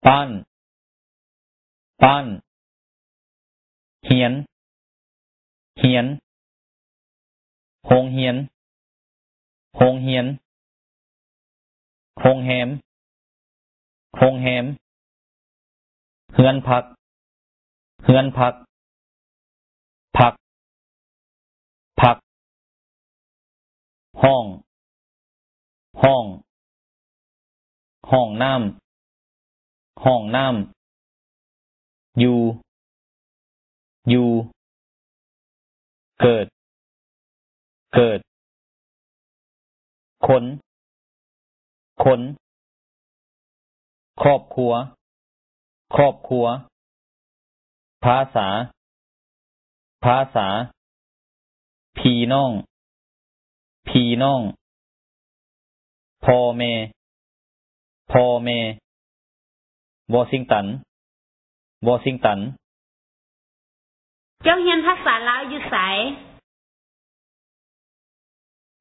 ບ້ານ ບ້ານ. ຮຽນ ຮຽນ. ໂຮງຮຽນ ໂຮງຮຽນ. ໂຮງແຮມ ໂຮງແຮມ. ເຮືອນພັກ ເຮືອນພັກ. ພັກ ພັກ. ຫ້ອງ ຫ້ອງ. ຫ້ອງນ້ຳ ຫ້ອງນ້ຳ. ຢູ່ ຢູ່. ເກີດ ເກີດ. ຄົນ ຄົນ. ຄອບຄົວ ຄອບຄົວ. ພາສາ ພາສາ. ພີ່ນ້ອງ ພີ່ນ້ອງ. ພໍ່ແມ່ ພໍ່ແມ່. ວໍຊິງຕັນ ວໍຊິງຕັນ. ເຈົ້າຮຽນພາສາລາວຢູ່ໃສ?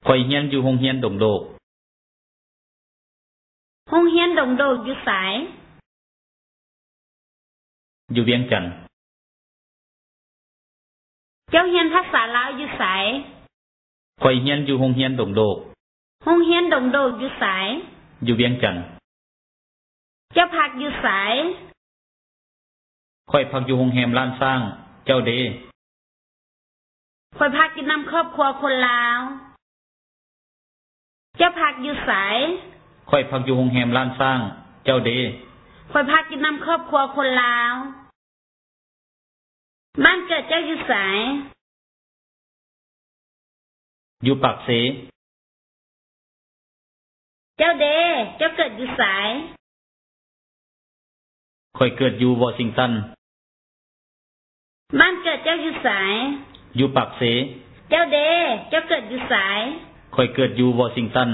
ຂ້ອຍຮຽນຢູ່ໂຮງຮຽນດົງໂດກ. ໂຮງຮຽນດົງໂດກຢູ່ໃສ? ຢູ່ວຽງຈັນ. ເຈົ້າຮຽນພາສາລາວຢູ່ໃສ? ຂ້ອຍຮຽນຢູ່ໂຮງຮຽນດົງໂດກ. ໂຮງຮຽນດົງໂດກຢູ່ໃສ? ຢູ່ວຽງຈັນ. ເຈົ້າພັກຢູ່ໃສ? ຂ້ອຍພັກຢູ່ໂຮງແຮມລ້ານຊ້າງ. ເຈົ້າເດ? ຂ້ອຍພັກຢູ່ນຳຄອບຄົວຄົນລາວ. ເຈົ້າພັກຢູ່ໃສ? ຂ້ອຍພັກຢູ່ໂຮງແຮມລ້ານຊ້າງ. ເຈົ້າເດ? ຂ້ອຍພັກຢູ່ນຳຄອບຄົວຄົນລາວ. ບ້ານເກີດເຈົ້າຢູ່ໃສ? ຢູ່ປາກເຊ. ເຈົ້າເດ? ເຈົ້າເກີດຢູ່ໃສ? ຂ້ອຍເກີດຢູ່ວໍຊິງຕັນ. ບ້ານເກີດເຈົ້າຢູ່ໃສ? ຢູ່ປາກເຊ. ເຈົ້າເດ? ເຈົ້າເກີດຢູ່ໃສ? ຂ້ອຍເກີດຢູ່ວໍຊິງຕັນ.